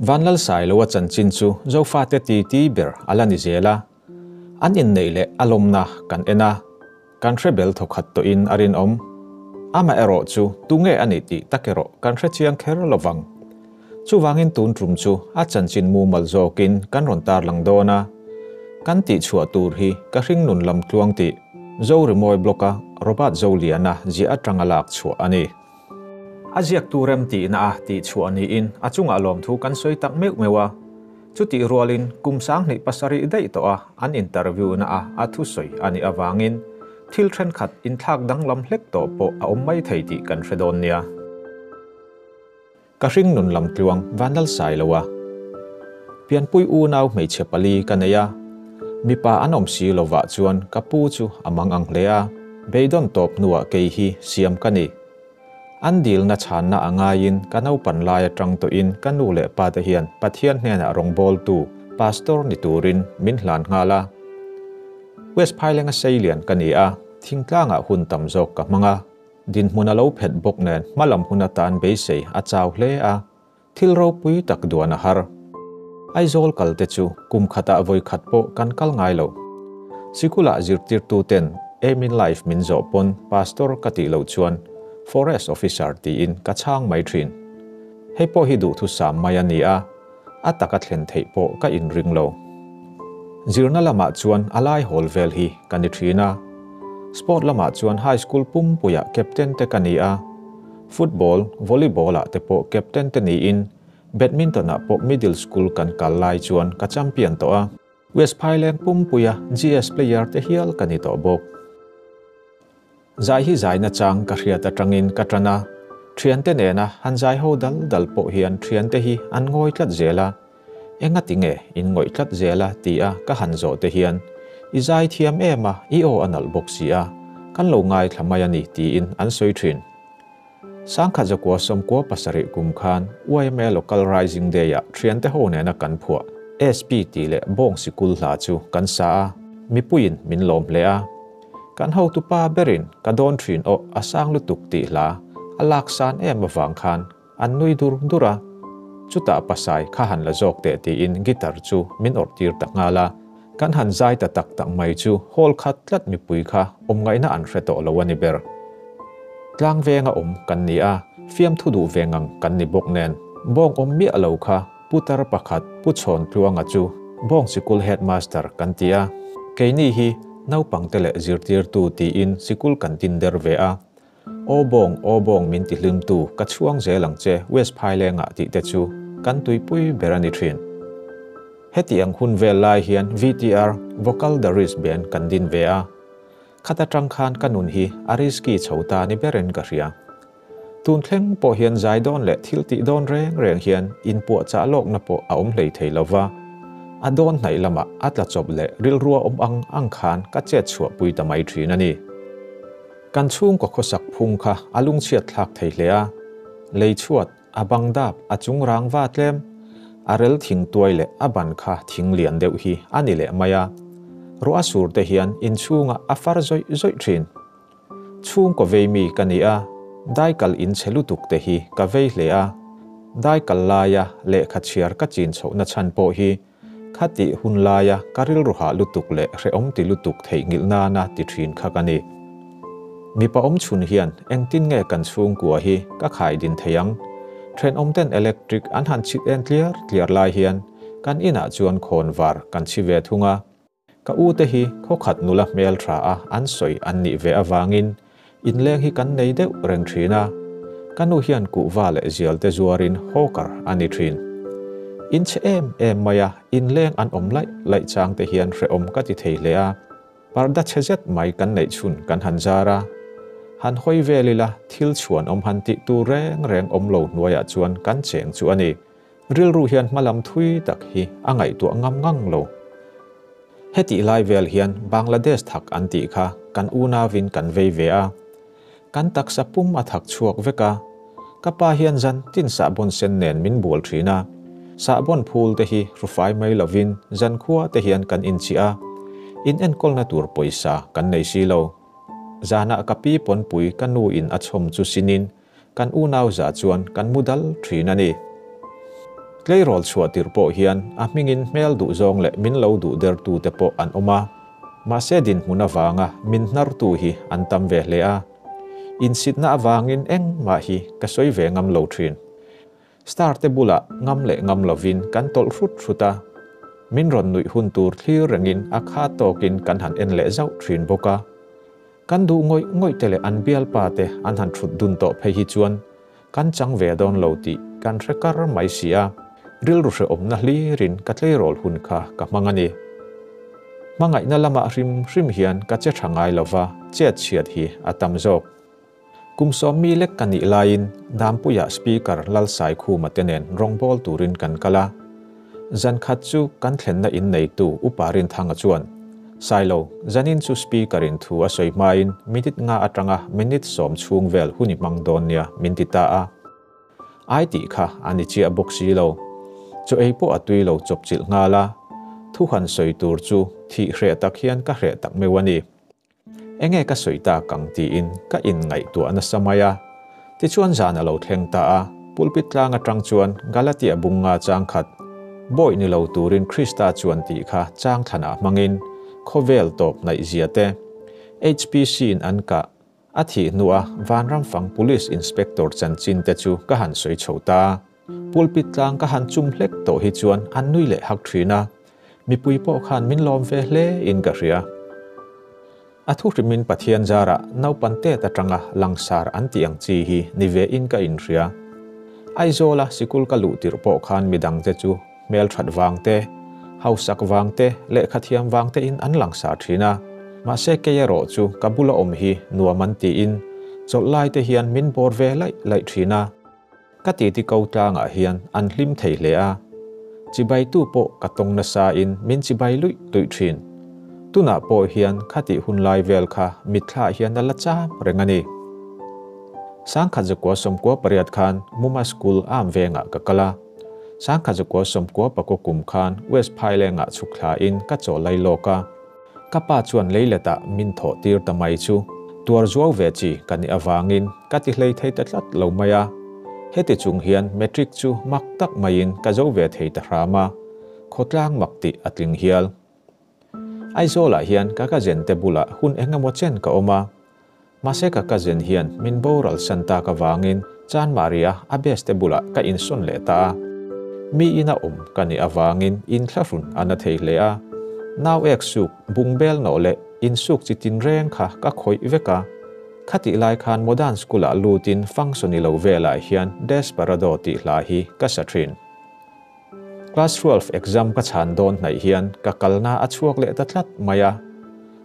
Vanlalsailoa chanchin chu Zofate titi ber a la ni zel a, an inneih leh a lawmna kan en a, kan hre bel thawkhat tawhin a rinawm. Amaherawh chu tunge a nih tih tak erawh kan hre chiang kher lo vang. Chuvangin tun tum chu a chanchin mumal zawkin kan rawn tarlang dawn a, kan tihchhuah tur hi ka hringnun lam tluang tih Zorimawi blog-a Robert Zoliana ziah atanga lak chhuah a ni. A ziaktu rem tihna a tihchhuah niin a chungah lawmthu kan sawi tak meuh meuh a. Chutih rualin kum 27 daih tawha an interview na a a thusawi a nih avangin thil thenkhat inthlak danglam hlek tawh pawh a awm mai thei tih kan hre dawn nia. Ka hringnun lam tluang Vanlalsai lo a. Pianpui unau hmeichhe pali ka nei a. Mipa an awm si lovah chuan ka pu chu a mang ang hle a, beidawn tawp hnuah kei hi siam ka ni. An dilna chhanna a ngaiin ka naupan lai atang tawhin ka nu leh pa te hian Pathian hnenah rawngbawltu, Pastor, ni turin min hlan nghal a. West Phailenga seilian ka ni a, thingtlangah hun tam zawk ka hmang a. Dinhmun a lo phet bawk nen hmalam hun atan beisei a chau hle a, thil ropui tak duan a har. Aizawl kal te chu kum khatah vawi khat pawh kan kal ngai lo. Sikulah zirtirtuten aim in life min zawh pawn pastor ka tih loh chuan forest officer tiin ka chhang mai thin. Hei pawh hi duhthusam mai a ni a, a taka thlen theih pawh ka inring lo. Zirna lamah chuan a lai hawl vel hi ka ni thin a. Sport lamah chuan high school pumpuiah captain te ka ni a. Football, volleyball ah te pawh captain te niin badminton ah pawh middle school kan kal lai chuan ka champion tawh a. West Phaileng pumpuia GS player te hial ka ni tawh bawk. Zai hi zai nachang ka hriat atangin ka tan a, thiante nena han zai ho dal dal pawh hian thiante hi an ngawi tlat zel a, engati nge in ngawih tlat zel a ti a ka han zawh te hian i zai thiam em a, i aw a nalh bawk si a, kan lo ngaithla mai a ni tiin an sawi thin. 1997 kum khan yma Local Rising Day-ah thiante ho nena kan phuah SP tih leh Bawng Sikul hla chu kan sa a, mipuiin min lawm hle a. Kan hotupa berin ka dawn thin aw a sang lutuk tih hla a lak san em avang khan an nui dur dur a. Chutah pasai kha han la zawk teh tiin guitar chu min awrh tir ta nghal a. Kan han zai ta tak tak mai chu hall khat tlat mipui kha awm ngaihna an hre tawh lo a ni ber. Tlang venga awm kan ni a, fiamthu duh ve ngang kan ni bawk nen bawng awm miah lo kha Putar pakhat Pu Chhawntluanga chu Bawng Sikul Headmaster kan ti a, keini hi naupangte leh zirtirtu tiin sikul kan tin der ve a. Aw Bawng, aw Bawng min ti hlimtu, ka chhuang zel ang che West Phailengah tih te chu kan tuipui ber a ni thin. Heti ang hun vel lai hian VTR, Vocal The Risk Band, kan din ve a. Khat atang khan ka nun hi a risky chho ta ni berin ka hria. Tun thleng pawh hian zai dawn leh thil tih dawn reng reng hian inpuahchah lawkna pawh a awm hlei thei lo va, a dawn hnaih lamah a tla chawp leh rilrua awm ang ang khan ka chet chhuahpui ta mai thin a ni. Kan chhungkaw khawsak phung kha a lungchhiat thlak thei hle a, lei chhuat, a bang dap, a chung rang va tlem, a rel thing tuai leh a ban kha thing lian deuh hi a ni leh mai a, ruah a sur te hian inchhungah a far zawih zawih thin. Chhungkaw vei mi ka ni a, daikal in chhe lutuk te hi ka vei hle a. Daikal laia lehkha chhiar ka chin chhohna chhan pawh hi khatih hun laia ka rilru hah lutuk leh hrehawm ti lutuk theihnghilh nana ti thin kha ka ni. Mipa awm chhun hian engtin nge kan chhungkua hi ka khai din thei ang? Thenawm ten electric an han chhit en tliar tliar lai hian kan inah chuan khawnvar kan chhi ve thung a. Ka u te hi khawkhat nula hmel tha a an sawi an nih ve avangin inleng hi kan nei deuh reng thin a, ka nu hian kuhva leh zial te zuarin hawker a ni thin. In chhe em em mai a, inleng an awm laih laih chang te hian hrehawm ka ti thei hle a, parda chhe zet mai kan neih chhun kan han zar a, han hawi vel ila thil chhuan awm han tih tur reng reng awm lo hnuaiah chuan kan cheng chu a ni. Rilru hian hmalam thui tak hi a ngaihtuah ngam ngang lo. Hetih lai vel hian Bangladesh thak an tih kha kan unauin kan vei ve a. Kan taksa pum a thak chhuak vek a. Ka pa hian zan tin sahbawn sen nen min bual thin a. Sahbawn phul te hi hrufai mai lovin zankhua te hian kan inchih a. In enkawlna tur pawisa kan nei si lo. Zanah ka pi pawnpui ka nu in a chhawm chu sinin Kan unau zah chuan kan mu dal thin a ni. Tleirawl chhuah tirh pawh hian a hmingin hmel duh zawng leh min lo duh dertu te pawh an awm a, mahse dinhmun avanga min hnartu hi an tam ve hle a. Insitna avangin engmah hi ka sawi ve ngam lo thin. Star te bulah ngam leh ngam lovin kan tawlh hrut hrut a, min rawn nuih hun tur thlir rengin a kha tawkin kan han en leh zauh thin bawk a. Kan duh ngawih ngawih te leh an bialpa te an han thut dun tawh phei hi chuan kan chang ve dawn lo tih kan hre kar mai si a, rilru hrehawmna hlirin ka tleirawl hun kha ka hmang a ni. Hmangaihna lamah hrim hrim hian ka che tha ngai lova, chet chhiat hi a tam zawk. Kum sawmmi lek ka nih laiin Dampuia Speaker Lalsaikhuma te nen rawngbawl turin kan kal a. Zan khat chu kan thlenna in neitu Upa Rinthanga chuan, Sailo, zanin chu Speaker-in thu a sawi hmain minute nga atanga minute sawm chhung vel hun i hmang dawn nia min ti ta a. Ai tih kha a ni chiah bawk si lo. Chaw ei pawh a tui lo chawpchilh nghal a. Thu han sawi tur chu thih hreh tak hian ka hreh tak meuh a ni. Enge ka sawi tak ang tiin ka inngaihtuah nasa mai a. Tichuan zan a lo thleng ta a, pulpit tlang atang chuan Galatia bunga chang khat, Bawih ni lo turin Krista chuan tih kha chang thlanah hmangin khawvel tawp hnaihzia te, HPC-in an kah a thih hnua Vanramfang Police Inspector chanchin te chu ka han sawi chho ta. Pulpit tlang ka han chum hlek tawh hi chuan an nui leh hak thin a, mipui pawh khan min lawm ve hle in ka hria. A thu hrimin Pathian zarah naupan tet atanga langsar an tih ang chi hi ni ve in ka inhria. Aizawla sikul ka luh tirh pawh khan midangte chu hmelthat vang te, hausak vang te, lehkha thiam vang te in an langsar thin a. Mahse kei erawh chu ka bula awm hi nuam an tiin chawlh lai te hian min bawr ve laih laih thin a. Ka titi ko tlangah hian an hlim thei hle a, chibaitu pawh ka tawng nasa in min chibai luih luih thin. Tunah pawh hian khatih hun lai vel kha mitthla hian a la cham reng a ni. 1998 khan Muma School am vengah ka kal a, 1999 kum khan West Phailengah chhuk thla in ka chaw lai lawk a. Ka pa chuan leiletah min thawh tir ta mai chu tuar zuau ve chi ka nih avangin ka ti hlei thei ta tlat lo mai a. Heti chung hian matric chu mak tak maiin ka zo ve thei ta hram a, khawtlang mak tih a tling hial. Aizawlah hian ka cousin te bulah hun eng emaw chen ka awm a, mahse ka cousin hian min boral san tak avangin Chanmari-a a best te bulah ka insawn leh ta a. Mi ina awm ka nih avangin inthlahrun a na thei hle a. Nau ek suk, bungbel nawh leh insuk chi tinreng kha ka khawih vek a. Khatih lai khan Modern School-ah lutin function i lo velah hian Desperado tih hla hi ka sa thin. Class 12 exam ka chhan dawn hnaih hian ka kalna a chhuak leh ta tlat mai a.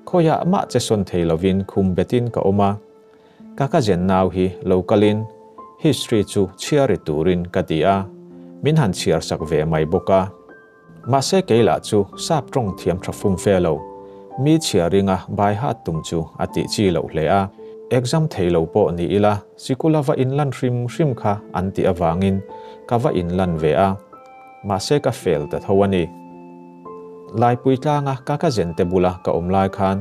Khawiah mah che sawn thei lovin khum betin ka awm a. Ka cousin nau hi lo kalin history chu chhiar i turin ka ti a, min han chhiar sak ve mai bawk a. Mahse kei lah chu sap tawng thiam tha fum fe lo, mi chhiar ringa bai hat tum chu a tih chi loh hle a. Exam thei lo pawh ni ila sikula va inlan hrim hrim kha an tih avangin ka va inlan ve a, mahse ka fail ta tho a ni. Laipui tlanga ka cousin te bula ka awm lai khan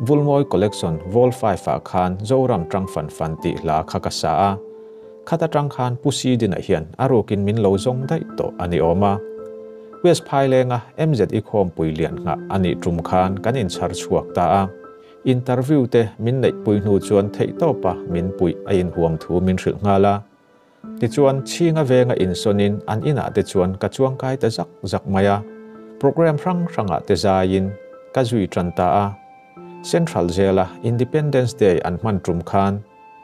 Vulmawi Collection Vol 5 ah khan Zoram tang fan fan tih hla kha ka sa a, khat atang khan Pu Sidina hian a rukin min lo zawng daih tawh a ni awm a. West Phailenga MZI khawmpui lian nghah a nih tum khan kan inchhar chhuak ta a, interview te min neihpui hnu chuan theihtawpa min puih a inhuam thu min hrilh nghal a. Tichuan, chhinga venga insawnin an inah te chuan ka chuangkai ta zak zak mai a. Program hrang hrangah te zaiin ka zui tan ta a. Central Jail-a Independence Day an hman tum khan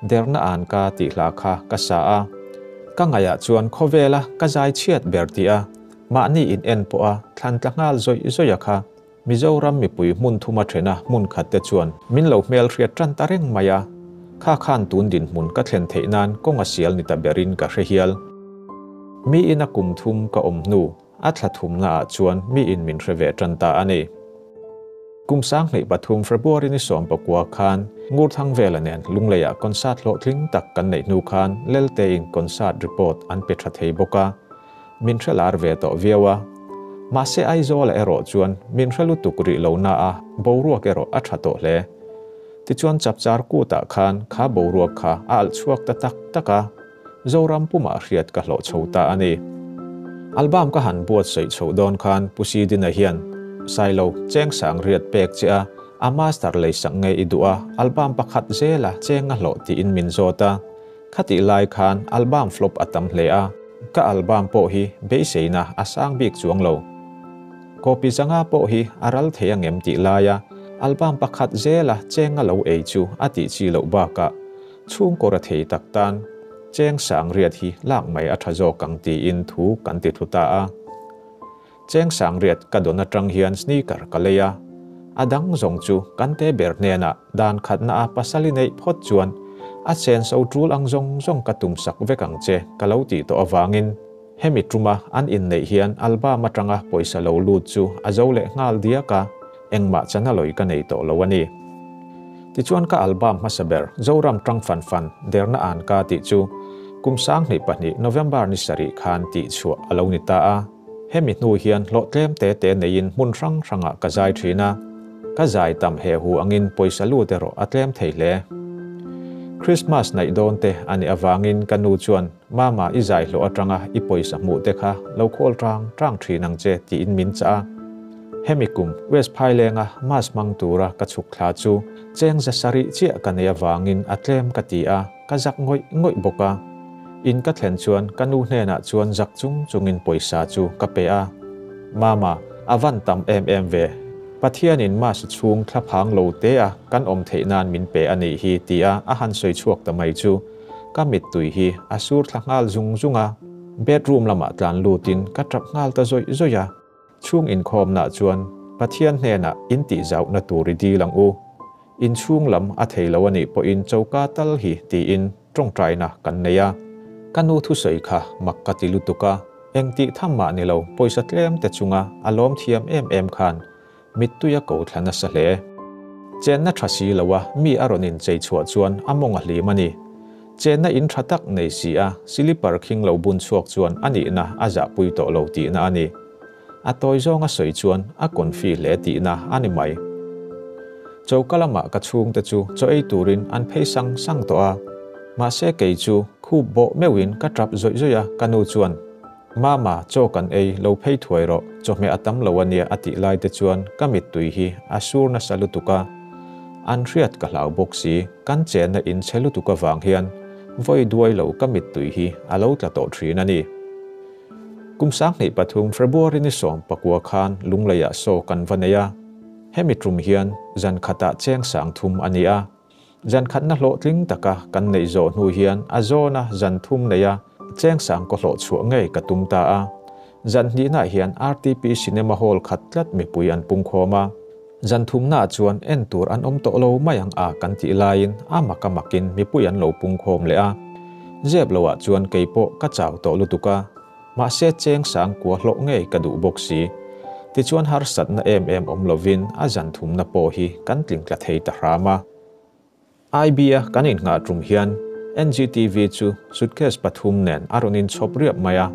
Derna an ka tih hla kha ka sa a. Ka ngaihah chuan khawvela ka zai chhiat ber tih a, mahni in en pawha thlan tla nghal zawih zawih a kha. Mizoram mipui hmun thuma thena hmun khat te chuan min lo hmelhriat tan ta reng mai a, kha khan tun dinhmun ka thlen theih nan kawng a sial ni ta berin ka hre hial. Mi ina kum thum ka awm hnu a thla thumna ah chuan mi in min hre ve tan ta a ni. Kum 2003 February ni 19 khan Ngurthang Vela nen Lungleiah concert hlawhtling tak kan neih hnu khan Lelte in concert report an pe tha thei bawk a, Min hre lar ve tawh viau a. Mahse Aizawla erawh chuan min hre lutuk rih lo na a, boruak erawh a tha tawh hle. Tichuan Chapchar kutah khan kha boruak kha a alh chhuak ta tak tak a, Zoram pumah hriat ka hlawh chho ta a ni. Album ka han buatsaih chhoh dawn khan Pu Sidina hian Sailo cheng sang riat pek che a, a master leisak ngei i duh a, album pakhat zela cheng a hlawh tiin min zawt a. Khatih lai khan album flop a tam hle a, ka album pawh hi beiseina a sang bik chuang lo. Copy zanga pawh hi a ral thei angem tih laia album pakhat zela cheng a lo ei chu a tih chi loh bakah chhungkaw ra thei tak tan cheng sang riat hi lak mai a tha zawk ang tiin thu kan ti thlu ta a. Cheng sang riat ka dawn atang hian sneaker ka lei a, a dang zawng chu kan te ber hnenah dan khatna a pasal i neih phawt chuan a senso tul ang zawng zawng ka tum sak vek ang che ka lo tih tawh avangin hemi tuma an inneih hian album atanga pawisa lo lut chu a zo leh nghal diak a, engmah chana lawi ka nei tawh lo a ni. Tichuan ka album hmasa ber Zoram Tang Fan Fan Derna An Ka tih chu kum 2002 November ni sarih khan tih chhuah a lo ni ta a. Hemi hnu hian hlawh tlem te te neiin hmun hrang hrangah ka zai thin a, ka zai tam he hu angin pawisa lut erawh a tlem thei hle. Christmas naih dawn te a nih avangin ka nu chuan Mama i zai hlawh atanga i pawisa hmuh te kha lo khawl tang tang thin ang che tiin min chah a. Hemi kum West Phailenga Mass hmang tura ka chhuk thla chu cheng za sarih chiah ka nei avangin a tlem ka ti a, ka zak ngawih ngawih bawk a. In ka thlen chuan ka nu hnenah chuan zak chung chungin pawisa chu ka pe a. Mama, a van tam em em ve. Pathianin Mass chhung thla phang lo te a kan awm theih nan min pe a nih hi tia a han sawi chhuak ta mai chu ka mittui hi a sur thla nghal zung zung a. Bedroom lamah tlan lutin ka tap nghal ta zawih zawih a. Chhung inkhawmnaah chuan Pathian hnenah in tihzauhna tur i dil ang u. In chhung lam a thei lo a nih pawhin choka tal hi tiin tawngtaina kan nei a. Ka nu thusawi kha mak ka ti lutuk a, eng tih tham mah ni lo pawisa tlem te chunga a lawm thiam em em khan mittui a ko thla nasa hle. Chenna tha si lo a mi a rawn inchei chhuah chuan a mawng a hlim a ni. Chenna in tha tak nei si a, silipar khing lo bun chhuak chuan a nihna a zahpui tawh lo tihna a ni. A tawi zawng a sawi chuan a confi hle tihna a ni mai. Choka lamah ka chhungte chu chaw ei turin an phei sang sang tawh a, mahse kei chu khup bawh meuhin ka tap zawih zawih a, ka nu chuan, Mama, chaw kan ei lo phei thuai rawh, chawhmeh a tam lo a nia a tih lai te chuan ka mittui hi a sur nasa lutuk a, an hriat ka hlau bawk si, kan chenna in chhe lutuk avang hian vawi duai lo ka mittui hi a lo tla tawh thin a ni. Kum 2003 February ni 19 khan Lungleiah saw kan va nei a, hemi tum hian zan khatah cheng 3000 a ni a. Zan khatna hlawhtling taka kan neih zawh hnu hian a zawna zan thum nei a, cheng sang kaw hlawh chhuah ngei ka tum ta a. Zan hnihnaah hian RTP Cinema Hall khat tlat mipui an pungkhawm a. Zan thumnaah chuan en tur an awm tawh lo mai ang a kan tih laiin a mak a makin mipui an lo pungkhawm leh a. Zep loah chuan kei pawh ka chau tawh lutuk a, mahse cheng sang kua hlawh ngei ka duh bawk si. Tichuan harsatna em em awm lovin a zan thumna pawh hi kan tling tla thei ta hram a. IB a kan innghah tum hian NGTV chu suitcase pathum nen a rawn inchhawp riap mai a,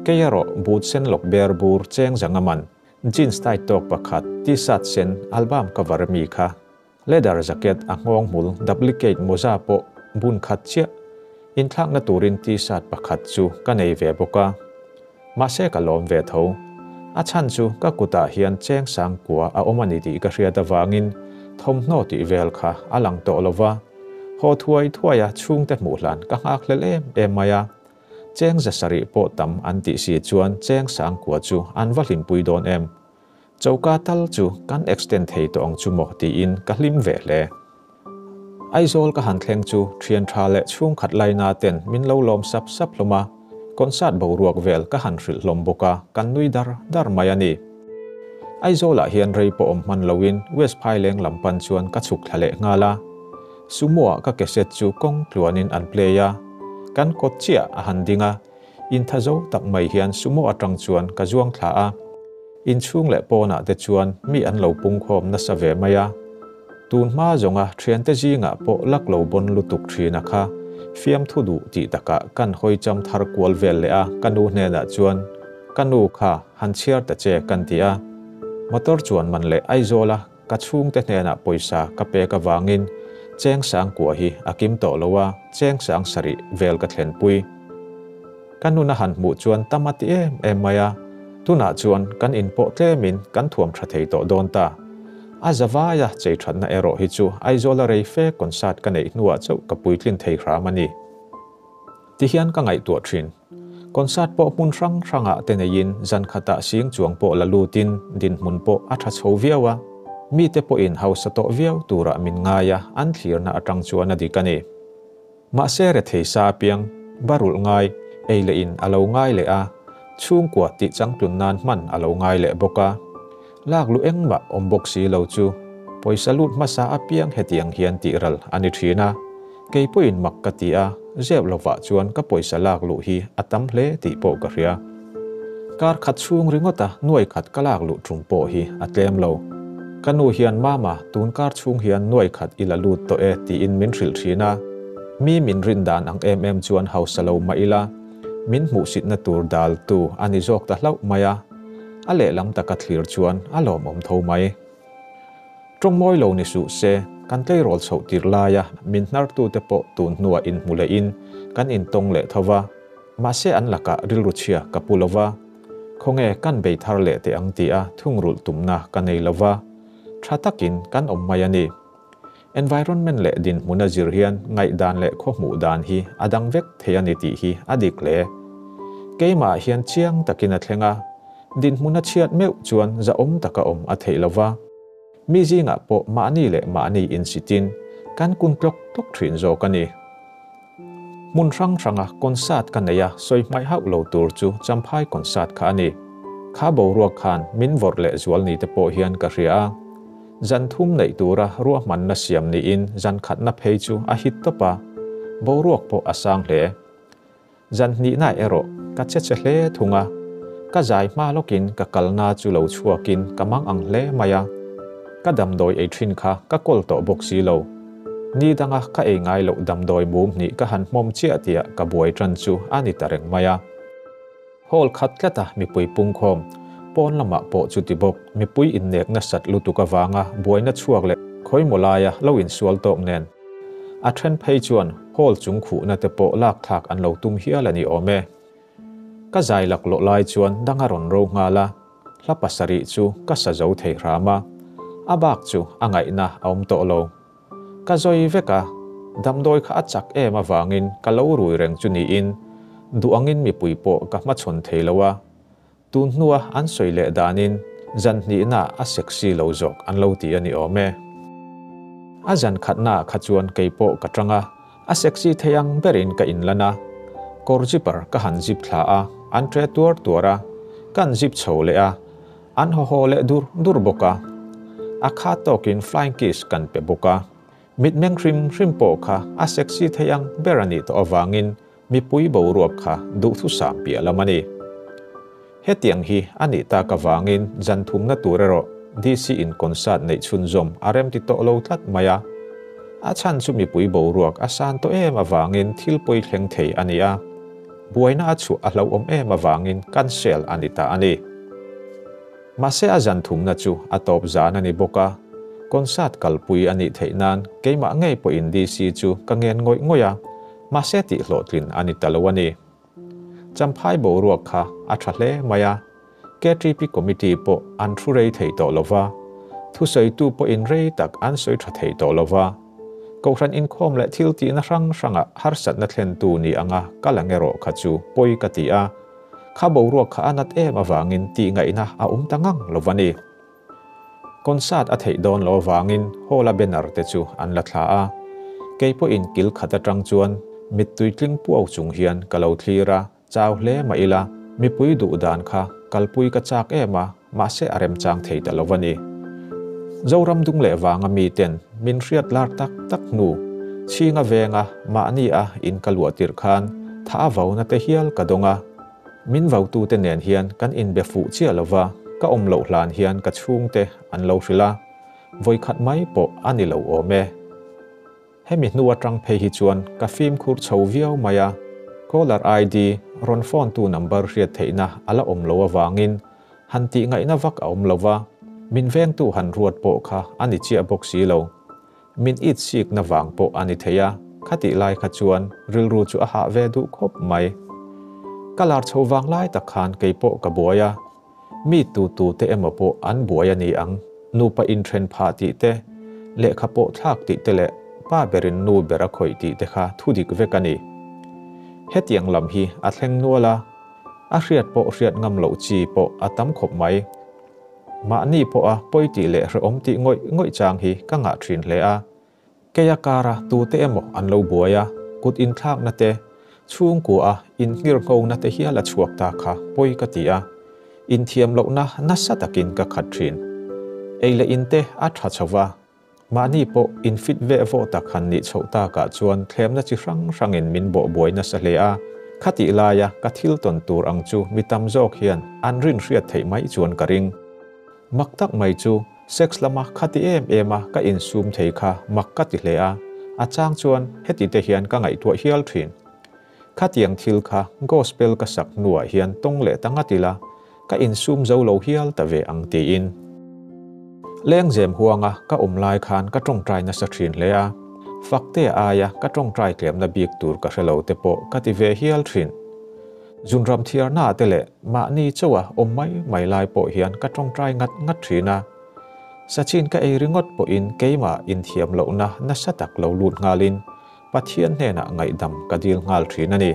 kei erawh boot sen lawk ber bur cheng zanga man jeans tight tawk pakhat, t-shirt sen, album cover ami kha, leather jacket a nghawng hmul duplicate mawza pawh bun khat chiah, inthlakna turin t-shirt pakhat chu ka nei ve bawk a. Mahse ka lawm ve tho. A chhan chu ka kutah hian cheng sang kua a awm a ni tih ka hriat avangin thawmhnaw tih vel kha a lang tawh lo va. Haw thuai thuai a chhungte hmuh hlan ka nghak hlel em em mai a. Cheng za sarih pawh tam an tih si chuan cheng sang kua chu an va hlimpui dawn em. Choka tal chu kan extend thei tawh ang chu maw tiin ka hlim ve hle. Aizawl ka han thleng chu thian tha leh chhungkhat laina ten min lo lawm sap sap hlawm a, concert boruak vel ka han hrilh hlawm bawk a, kan nui dar dar mai a ni. Aizawlah hian rei pawh awm hman loin West Phaileng lam pan chuan ka chhuk thla leh nghal a. Sumo-ah ka cassette chu kawng tluanin an play a, kan kawt chiah a han ding a, Intha zo tak mai hian sumo atang chuan ka zuang thla a, inchhung leh pawnah te chuan mi an lo pungkhawm nasa ve mai a. Tun hma zawnga thiante zingah pawh lak lo bawn lutuk thina kha fiamthu duh tih takah kan hawi cham thar kual vel leh a, ka nu hnenah chuan ka nu kha han chhiar ta che kan ti a. Motor chuan man leh Aizawla ka chhungte hnenah pawisa ka pek avangin cheng sang kua hi a kim tawh lo a, cheng sang sarih vel ka thlenpui. Ka nun a han hmuh chuan tam a ti em em mai a, tunah chuan kan in pawh tlemin kan thuam tha thei tawh dawn ta. A zavaia chei thatna erawh hi chu Aizawla rei fe concert ka neih hnuah chauh ka puitlin thei hram a ni. Tihian ka ngaihtuah thin. Concert pawh hmun hrang hrangah te neiin zan khatah sing chuang pawh la lutin dinhmun pawh a tha chho viau a, mite pawhin hausa tawh viau turah min ngai a, an thlirna atang chuan a dik a ni. Mahse rethei sa apiang, barulh ngai, ei leh in a lo ngai leh a, chhungkua tih changtlun nan hman a lo ngai leh bawk a. Lak luh engmah awm bawk si lo chu pawisa lut hmasa apiang hetiang hian tih ral a ni thin a. Kei pawhin mak ka ti a, zep lovah chuan ka pawisa lak luh hi a tam hle tih pawh ka hria. Kar khat chhung ringawta nuai khat ka lak luh tum pawh hi a tlem lo. Ka nu hian Mama, tun kar chhung hian nuai khat i la lut tawh e tiin min hrilh thin a. Mi min rin dan ang em em chuan hausa lo mah ila, min hmuhsitna tur dal tu a ni zawk ta hlauh mai a. A lehlam taka thlir chuan a lawmawm tho mai. Tawng mawi lo ni suh se, kan tleirawl chhoh tir laia min hnartute pawh tun hnuah inhmu lehin kan intawng leh tho va, mahse an lakah rilru chhia ka pu lo va, khawnge kan bei thar leh teh ang tia thungrulh tumna ka nei lo va, tha takin kan awm mai a ni. Environment leh dinhmuna zir hian ngaihdan leh khawhmuh dan hi a dang vek thei a ni tih hi a dik hle. Keimahah hian chiang takin a thleng a, dinhmuna chhiat meuh chuan zahawm taka awm a theih lo va. Mi zingah pawh mahni leh mahni insitin kan kun tlawk tlawk thin zawk a ni. Hmun hrang hranga concert ka nei a, sawi hmaih hauh lo tur chu Champhai concert kha a ni. Kha boruak khan min vawrh leh zual ni te pawh hian ka hria a. Zan thum neih tura ruahmanna siam niin zan khatna phei chu a hit tawp a, boruak pawh a sang hle. Zan hnihna erawh ka che che hle thung a, ka zai hma lawkin ka kalna chu lo chhuakin ka mang ang hle mai a, ka damdawi ei thin kha ka kawl tawh bawk si lo. Ni danga ka ei ngai loh damdawi mum hnih ka han hmawm chiah tiah ka buai tan chu a ni ta reng mai a. Hall khat tlata mipui pungkhawm, pawn lamah pawh chuti bawk, mipui innek nasat lutuk avanga buaina chhuak leh khawimaw laia lo insual tawk nen, A then phei chuan hall chung khuhna te pawh lak thlak an lo tum hial a ni awm e. Ka zai laklawh lai chuan dang a rawn ro nghal a, hla pasarih chu ka sa zo thei hram a, a bak chu a ngaihna a awm tawh lo. Ka zawi vek a, damdawi kha a chak em avangin ka lo rui reng chu niin duh angin mipui pawh ka hmachhawn thei lo a, Tun hnua an sawi leh danin zan hnihna a sexy lo zawk an lo ti a ni awm e. A zan khatnaah kha chuan kei pawh ka tang a, a sexy thei ang berin ka inlan a. Kawr zipper ka han zip thla a, an tre tuar tuar a, kan zip chho leh a, an haw haw leh dur dur bawk a. A kha tawkin flying kiss kan pe bawk a. Mitmeng hrim hrim pawh kha a sexy thei ang ber a nih tawh avangin Mipui boruak kha duhthusam piah lam a ni. Hetiang hi a nih tak avangin zan thumna tur erawh DC in concert neih chhunzawm a remti tawh lo tlat mai a. A chhan chu mipui boruak a san tawh em avangin thil pawi thleng thei a ni a. Buaina a chhuah a hlauhawm em avangin cancel a ni ta a ni. Mahse a zan thumna chu a tawp zan a ni bawk a, concert kalpui a nih theih nan keimah ngei pawhin DC chu ka ngen ngawih ngawih a, Mahse tih hlawhtlin a ni ta lo a ni. Champhai boruak kha a tha hle mai a, KTP Committee pawh an thu rei thei tawh lo va, thusawitu pawhin rei tak an sawi tha thei tawh lo va. Kohhran inkhawm leh thil tihna hrang hrangah harsatna thlentu ni anga ka la nge rawh kha chu pawi ka ti a, kha boruak kha a nat em avangin tihngaihna a awm ta ngang lo va ni. Concert a theih dawn lo avangin hall-a banner te chu an la thla a, kei pawhin kil khat atang chuan mittui tling puau chung hian ka lo thlir a, chau hle mah ila, mipui duh dan kha kalpui ka chak em a, mahse a remchang thei ta lo a ni. Zoram dung leh vanga miten min hriat lar tak tak hnu, chhinga venga mahni a in ka luah tirh khan tha a vauna te hial ka dawng a, Min vautute nen hian kan inbe fuh chiah lo va, ka awm loh hlan hian ka chhungte an lo hrilh a, vawikhat mai pawh a ni lo awm e. Hemi hnu atang phei hi chuan ka fimkhur chho viau mai a, caller ID rawn phone tu number hriat theihna a la awm lo avangin han tih ngaihna vak a awm lo va, min vengtu han ruat pawh kha a ni chiah bawk si lo. Min it sikna vang pawh a ni thei a, khatih lai kha chuan rilru chu a hah ve duh khawp mai. Ka lar chho vang lai tak khan kei pawh ka buai a, mi tu tu te emaw pawh an buai a ni ang, nupa inthen phah tih te, lehkha pawh thlak tih te leh pa berin nu ber a khawih tih te kha thu dik vek a ni. Hetiang lam hi a thleng nual a, a hriat pawh hriat ngam loh chi pawh a tam khawp mai. Mahni pawha pawi tih leh hrehawm tih ngawih ngawih chang hi ka ngah thin hle a. Keia kara tute emaw an lo buai a, kut inthlakna te, chhungkua a innghirnghona te hial a chhuak ta kha pawi ka ti a, inthiam lohna nasa takin ka khat thin. Ei leh in te a tha chho va, mahni pawh infit veh vawh tak han nih chhoh takah chuan thlemna chi hrang hrangin min bawh buai nasa hle a, khatih laia ka thil tawn tur ang chu mi tam zawk hian an rinhriat theih mai chuan ka ring. Mak tak mai chu Sex lama khati em em a ka insum thei kha mak ka ti hle a, a chang chuan heti te hian ka ngaihtuah hial thin. Khatiang thil kha gospel ka sak hnuah hian tawng leh ta ngat ila, ka insum zo lo hial ta ve ang tiin. Lengzem huanga ka awm lai khan ka tawngtai nasa thin hle a, Faktea aia ka tawngtai tlemna bik tur ka hre lo te pawh ka ti ve hial thin. Zunram thiarna te leh mahni chauha awm mai mai lai pawh hian ka tawngtai ngat ngat thin a. Sachin ka ei ringawt pawhin keimah inthiam lohna nasa tak lo lut nghalin Pathian hnenah ngaihdam ka dil nghal thin a ni.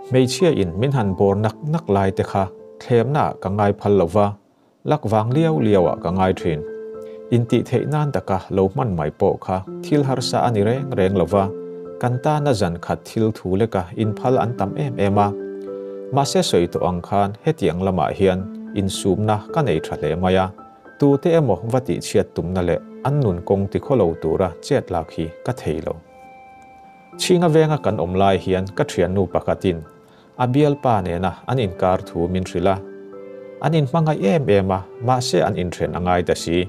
Hmeichhia in min han bawr nak nak lai te kha thlemna ah ka ngai phal lova, Lak vang liau liauah ka ngai thin. Intih theih nan taka lo hman mai pawh kha thil harsa a ni reng reng lo va, kan tana zan khat thil thu leka inphal an tam em em a. Mahse sawi tawh ang khan hetiang lamah hian insumna ka nei tha hle mai a, tute emaw va tihchhiat tumna leh an nun kawng tikhawlo tura chet lak hi ka thei lo. Chhinga venga kan awm lai hian ka thiannu pakhatin A bialpa nena an inkar thu min hrilh a. An inhmangaih em em a, mahse an inthen a ngai ta si.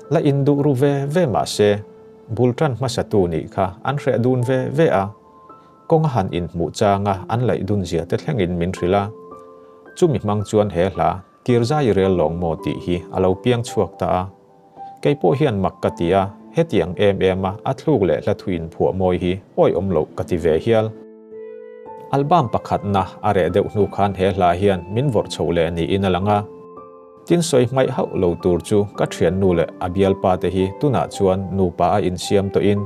La induh ru ve ve mahse, bul tan hmasatu nih kha an hreh dun ve ve a. Kawnga han inhmuh changa an laih dun zia te thlengin min hrilh a. Chumi hmang chuan he hla Kirzai rel lawng maw tih hi a lo piang chhuak ta a. Kei pawh hian mak ka ti a, hetiang em em a a thluk leh hla thu inphuah mawi hi awihawm loh ka ti ve hial. Album pakhatna a reh deuh hnu khan he hla hian min vawrh chhoh leh niin a lang a. Tin sawi hmaih hauh lo tur chu ka thiannu leh a bialpa te hi tunah chuan nupa a insiam tawhin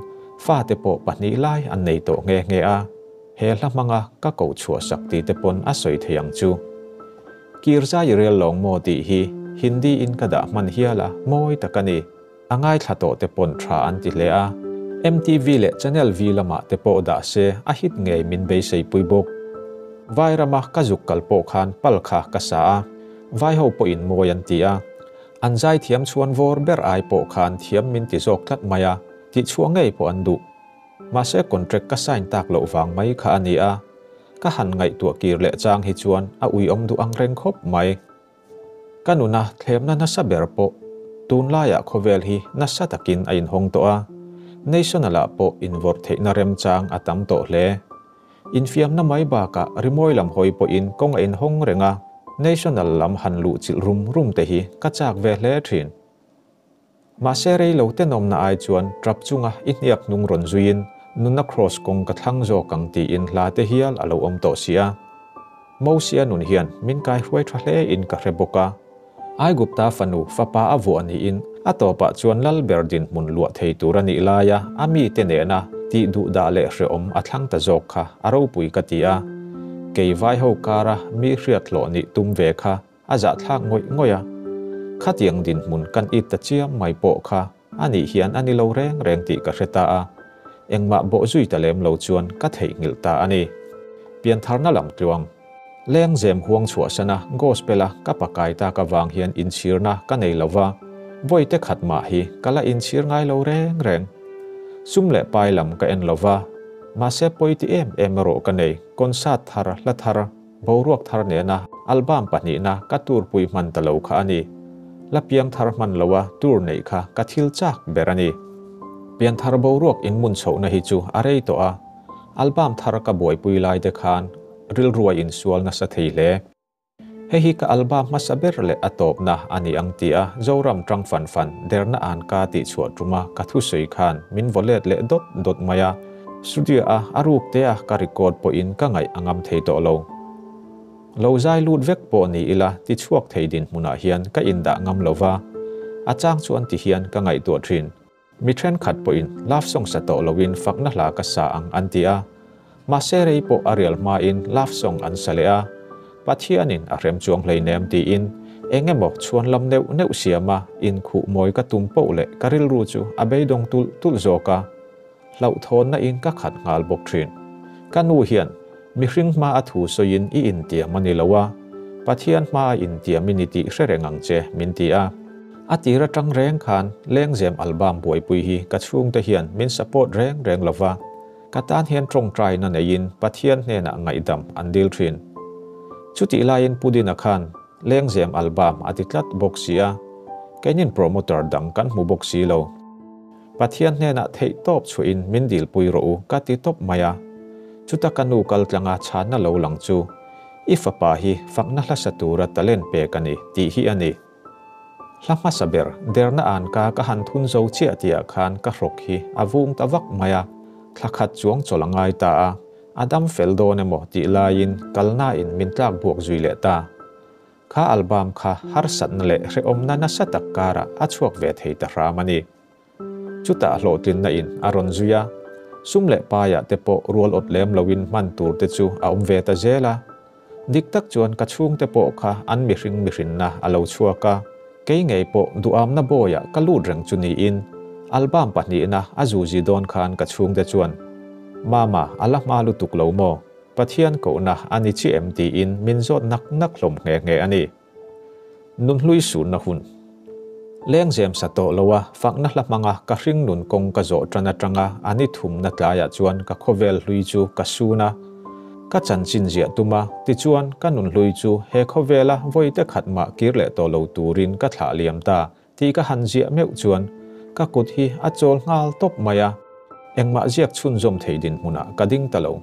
fate pawh pahnih lai an nei tawh nghe nghe a. He hla hmanga ka koh chhuah sak ti te pawn a sawi thei ang chu. Kirzai rel lawng maw tih hi Hindi in ka dah hman hial a, mawi tak a ni. A ngaithla tawh te pawn tha an ti hle a. MTV leh Channel V lamah te pawh dah se a hit ngei min beisei pui bawk. Vairama ka zuk kal pawh khan pal kha ka sa a, vaiho pawhin mawi an ti a. An zaithiam chhuan vawr ber ai pawh khan thiam min ti zawk tlat mai a, tihchhuah ngei pawh an duh. Mahse contract ka sign tak loh vang mai kha a ni a, ka han ngaihtuah kir leh chang hi chuan a uiawm duh ang reng khawp mai. Ka nuna thlemna nasa ber pawh tunlaiah khawvel hi nasa takin a inhawng tawh a, National-ah pawh invawrh theihna remchang a tam tawh hle. Infiamna mai bakah rimawi lam hawi pawhin kawng a inhawng reng a, National lam han luhchilh rum rum te hi ka chak ve hle thin. Mahse rei lo tenawmna ai chuan trap chunga i hniak hnung rawn zuiin nunna kraws kawng ka thlang zawk ang tiin hla te hial a lo awm tawh si a. Mosia nun hian min kai hruai tha hle in ka hre bawk a. Aigupta fanu fapa a vuah niin a tawpah chuan lal ber dinhmun luah thei tur a nih laia a mite nena tih duhdah leh hreawm a thlang ta zawk kha a ropui ka ti a. Kei vaiho kara mi hriathlawh nih tum ve kha A zahthlak ngawih ngawih a, khatiang dinhmun kan it ta chiam mai pawh kha a nih hian a ni lo reng reng tih ka hre ta a, engmah bawh zui ta lem lo chuan ka theihnghilh ta a ni. Piantharna lam tluang, lengzem huang chhuahsana gospel-a ka pakai tak avang hian inchhirna ka nei lo va, vawite khat mah hi ka la inchhir ngai lo reng reng. Sum leh pai lam ka en lo va, mahse pawi ti em em erawh ka nei, concert thar, hla thar, Boruak thar nena album pahnihna ka tour pui hman ta lo kha a ni. La piang thar hman loa tour neih kha ka thil chak ber a ni. Pianthar boruak inmun chhohna hi chu a rei tawh a, album thar ka buaipui lai te khan rilru a insual nasa thei hle. Hei hi ka album hmasa ber leh a tawpna a ni ang tia Zoram tang fan fan derna an ka tihchhuah tuma ka thusawi khan min vaw let leh dawt dawt mai a. Studio-a a ruk tea ka record pawhin ka ngaih a ngam thei tawh lo. Lo zai lut vek pawh ni ila ti chhuak thei dinhmunah hian ka indah ngam lo va, a chang chuan ti hian ka ngaihtuah thin. Mi thenkhat pawhin love song sa tawh loin fakna hla ka sa ang an ti a, mahse rei pawh a rial hmain love song an sa leh a, Pathianin a hrem chuang hleinem tiin eng emaw chhuan lam neuh neuh siama inkhuh mawi ka tum poh leh ka rilru chu a beidawng tulh tulh zawk a, hlauhthawnna in ka khat nghal bawk thin. Ka nu hian mihring hma a thu sawiin i intiam a ni lo a, Pathian hma a intiam i ni tih hre reng ang che min ti a. A tir atang reng khan Lengzem album buaipui hi ka chhungte hian min support reng reng lo va, ka tan hian tawngtaina neiin Pathian hnenah ngaihdam an dil thin. Chutih laiin Pu Dina khan Lengzem album a ti tlat bawk si a, keinin promoter dang kan hmu bawk si lo. Pathian hnenah theih tawp chhuahin min dilpui rawh u ka ti tawp mai a. Chuta ka nu kal tlanga chhanna lo lang chu, I fapa hi fakna hlasa tura talent pek a ni tih hi a ni. Hla hmasa ber derna an ka ka han thun zo chiah tihah khan ka hrawk hi a vung ta vak mai a, thla khat chuang chawlh a ngai ta a, a dam fel dawn emaw tih laiin kalnain min tlak buak zui leh ta. Kha album kha harsatna leh hrehawmna nasa tak karah a chhuak ve thei ta hram a ni. Chutah hlawhtlinna in a rawn zui a, sum leh paiah te pawh rual awt lem loin hman tur te chu a awm ve ta zel a. Dik tak chuan ka chhungte pawh kha an mihring mihrinna a lo chhuak a, kei ngei pawh duhamna bawiah ka lut reng chu niin album pahnihna a zuzi dawn khan ka chhungte chuan, Mama, a la hma lutuk lo maw? Pathian kohna a ni chiah em tiin min zawt nak nak hlawm nghe nghe a ni. Nunhlui sunna hun. Lengzem sa tawh lo a, fakna hla hmanga ka hring nun kawng ka zawh tan atanga a ni thumna tlaiah chuan ka khawvel hlui chu ka sun a. Ka chanchin ziah tum a, tichuan ka nunhlui chu he khawvela vawite khat mah kir leh tawh lo turin ka thlah liam ta Tih ka han ziah meuh chuan ka kut hi a chawl nghal tawp mai a, engmah ziak chhunzawm thei dinhmunah ka ding ta lo.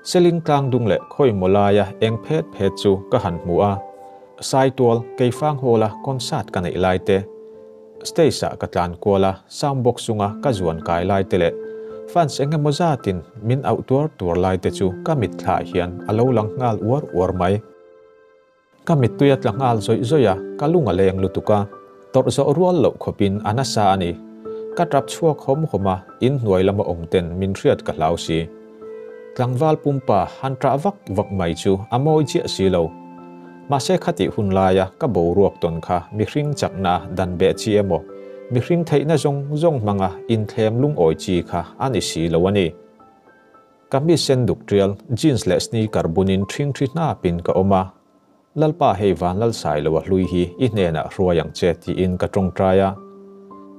Seling tlang dung leh khawi maw laia eng phet phet chu ka han hmu a, Saitual, Keifang Hall-a concert ka neih lai te, stage-ah ka tlan kual a, sound box chunga ka zuan kai lai te leh fans eng emaw zatin min auh tuar tuar lai te chu ka mitthla hian a lo lang nghal uar uar mai. Ka mittui a tla nghal zawih zawih a, ka lung a leng lutuk a, tawrh zawh rual loh khawpin a nasa a ni. Ka tap chhuak hawm hawm a, in hnuai lama awm ten min hriat ka hlau si. Tlangval pumpa han ṭah vak vak mai chu a mawi chiah si lo. Mahse khatih hun laia ka boruak tawn kha mihring chakna dan beh chi emaw, mihring theihna zawng zawng hmanga inthlem lungawi chi kha a ni si lo a ni. Ka mi sen duk ṭial, jeans leh sneaker bunin ṭhingṭhi hnapin ka awm a, Lalpa hei Vanlalsai lo a hlui hi i hnenah hruai ang che tiin ka ṭawngṭai a.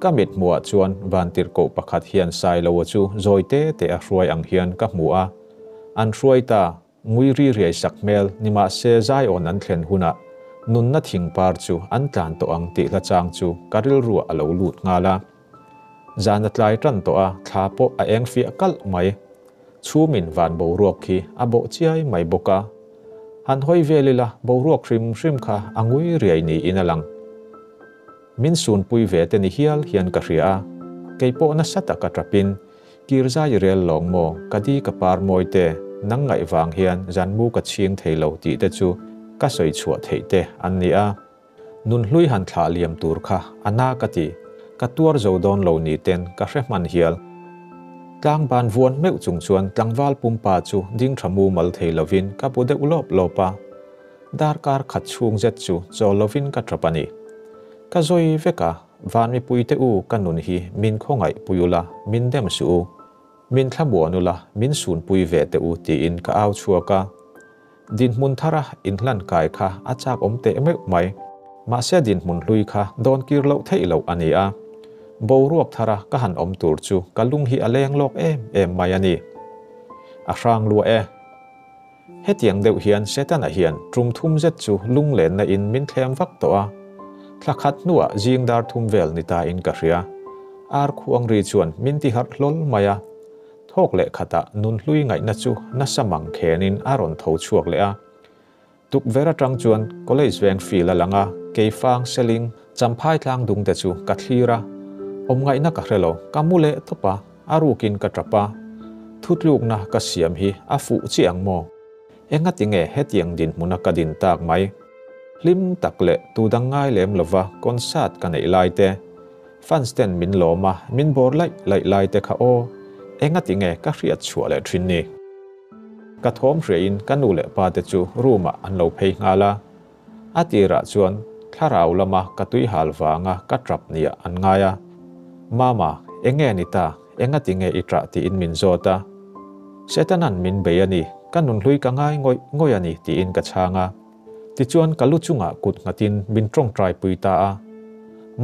Ka mit hmuhah chuan vantirhkoh pakhat hian Sailoa chu zawi te te a hruai ang hian ka hmu a. An hruai ta, ngui ri riai sak hmel ni mahse Zion an thlen hunah nunna thingpar chu an tlan tawh ang tih hla chang chu ka rilruah a lo lut nghal a. Zan a tlai tan tawh a, thla pawh a eng fiah kalh mai. Chhumin van boruak khi a bawh chiai mai bawk a. Han hawi vel ila boruak hrim hrim kha a ngui riai niin a lang. Min sunpui ve te ni hial hian ka hria a, kei pawh nasa taka tapin, Kirzai i rel lawng maw, ka di ka par mawi te, nang ngaih vang hian zanmu ka chhing thei lo tih te chu ka sawi chhuah theih te an ni a. Nunhlui han thlah liam tur kha a na ka ti, ka tuar zo dawn lo ni ten ka hre hman hial. Tlangban vuan meuh chung chuan tlangval pumpa chu ding tha mumal thei lovin ka bu deuh lawp lawp a. Darkar khat chhung zet chu chawl lovin ka tap a ni. Ka zawi vek a, van mipuite u ka nun hi min khawngaih pui ula, min dem suh u. Min thlamuan ula, min sunpui ve teh u tiin ka au chhuak a. Dinhmun thara inhlan kai kha a chak awm teh meuh mai. Mahse dinhmun hlui kha dawn kir loh theih loh a ni a. Boruak thara ka han awm tur chu ka lung hi a leng lawk em em mai a ni. A hrang lua e. Hetiang deuh hian Setana hian tum thum zet chu lunglenna in min thlem vak tawh a. Thla khat hnuah zing dar thum vel ni ta in ka hria. Ar khuang ri chuan min ti harh hlawl mai a. Thawk leh khatah nunhlui ngaihna chu nasa mang khenin a rawn tho chhuak leh a. Tukverh atang chuan College veng field a lang a, keifang, seling, champhai tlang dung te chu ka thlir a. Awm ngaihna ka hre lo, ka mu leh tawp a, a rukin ka tap a. Thutlukna ka siam hi a fuh chiah ang maw? Engatinge hetiang dinhmuna ka din tak mai? Hlim tak leh tu dang ngai lem lova concert ka neih lai te, fans ten min lawm a, min bawr laih laih lai te kha aw, engatinge ka hriat chhuah leh thin ni? Ka thawm hriain ka nu leh pa te chu room ah an lo phei nghal a. A tirah chuan thlarau lama ka tui hal vanga ka trap niah an ngai a. Mama, enge ni ta? Engatinge i trah tiin min zawt a. Setanan min bei a ni, ka nunhlui ka ngai ngawih ngawih a ni tiin ka chhang a. Tichuan ka lu chungah kut nghatin min tawngtai pui ta a.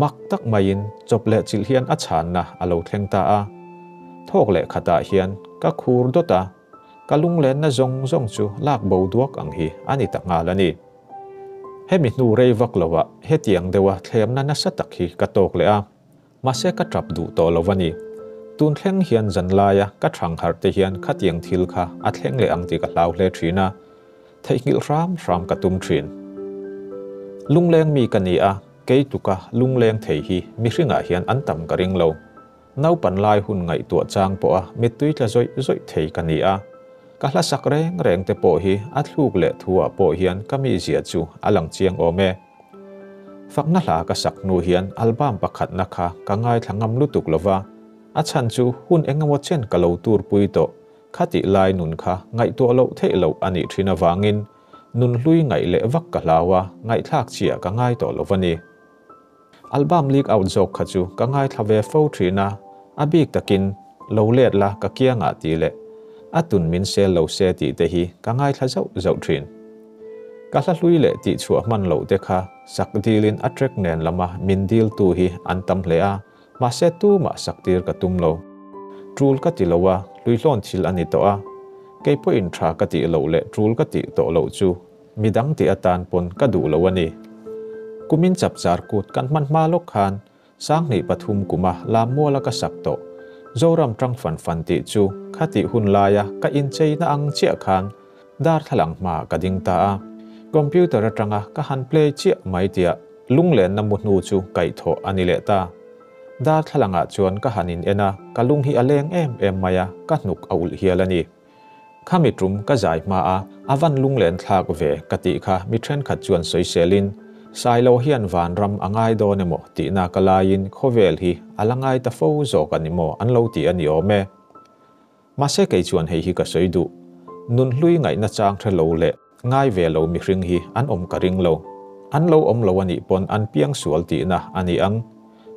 Mak tak maiin chawp leh chilh hian a chhanna a lo thleng ta a. Thawk leh khatah hian ka khur dawt a, ka lunglenna zawng zawng chu lak bo duak ang hi a ni ta nghal a ni. Hemi hnu rei vak lovah hetiang deuha thlemna nasa tak hi ka tawk leh a. Mahse ka tap duh tawh lo a ni. Tun thleng hian zan laia ka thang harh te hian khatiang thil kha a thleng leh ang tih ka hlau hle thin a, theihnghilh hram hram ka tum thin. Lungleng mi ka ni a, kei tuka lungleng thei hi mihringah hian an tam ka ring lo. Naupan lai hun ngaihtuah chang pawha mittui tla zawih zawih thei ka ni a, ka hla sak reng reng te pawh hi a thluk leh thu ah pawh hian ka mizia chu a lang chiang awm e. Fakna hla ka sak hnu hian album pakhatna kha ka ngaithla ngam lutuk lo va, a chhan chu hun engemaw chen ka lo tur pui tawh, khatih lai nun kha ngaihtuah loh theih loh a nih thin avangin nun hlui ngaih leh vak ka hlau a, ngaihthlak chiah ka ngai tawh lo va ni. Album leak out zawk kha chu ka ngaithla ve fo thin a, a bik takin lo let la ka kiangah tih leh a tun min sel lo se tih te hi ka ngaithla zauh zauh thin. Ka hla hlui leh tih chhuah hman loh te kha sak dilin a track nen lama min dil tu hi an tam hle a, mahse tumah sak tir ka tum lo. Tul ka ti lo a, hluihlawn thil a ni tawh a, kei pawhin tha ka tih loh leh tul ka tih tawh loh chu Midang tih atan pawn ka duh lo a ni. Kumin chapchar kut kan hman hma lawk khan Sanghnih pathum kuma Lammuala ka sak tawh Zoram tang fan fan tih chu khatih hun laia ka incheina ang chiah khan darthlalang hmaah ka ding ta a. Computer atanga ka han play chiah mai tiah lunglenna mu hnu chu kaihthawh a ni leh ta. Darthlalangah chuan ka han in en a, ka lung hi a leng em em mai a, ka hnuk a ulh hial a ni. Khami tum ka zai hma a, a van lunglen thlak ve ka tih kha mi thenkhat chuan sawiselin, Sailo hian vanram a ngai dawn emaw tihna ka laiin khawvel hi a la ngai ta fo zawk a ni maw an lo ti a ni awm e. Mahse kei chuan hei hi ka sawi duh, nunhlui ngaihna chang hre lo leh ngai ve lo mihring hi an awm ka ring lo. An lo awm lo a nih pawn an piang sual tihna a ni ang.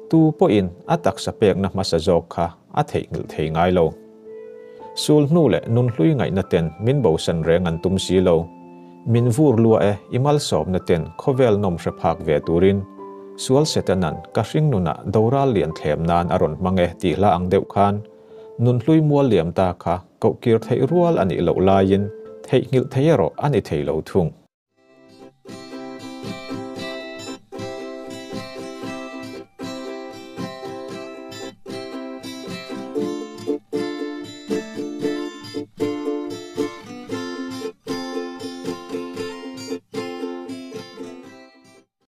Tu pawhin a taksa pekna hmasa zawk kha a theihnghilh thei ngai lo. Sul hnu leh nunhlui ngaihna ten min bosan reng an tum si lo. Min vur lua e i malsawmna ten khawvel nawm hre phak ve turin sual Setanan ka hring nunah doral lian thlem nan a rawn hmang e tih hla ang deuh khan nunhlui mual liam ta kha kohkir theih rual a nih loh laiin theihnghilh thei erawh a ni thei lo thung.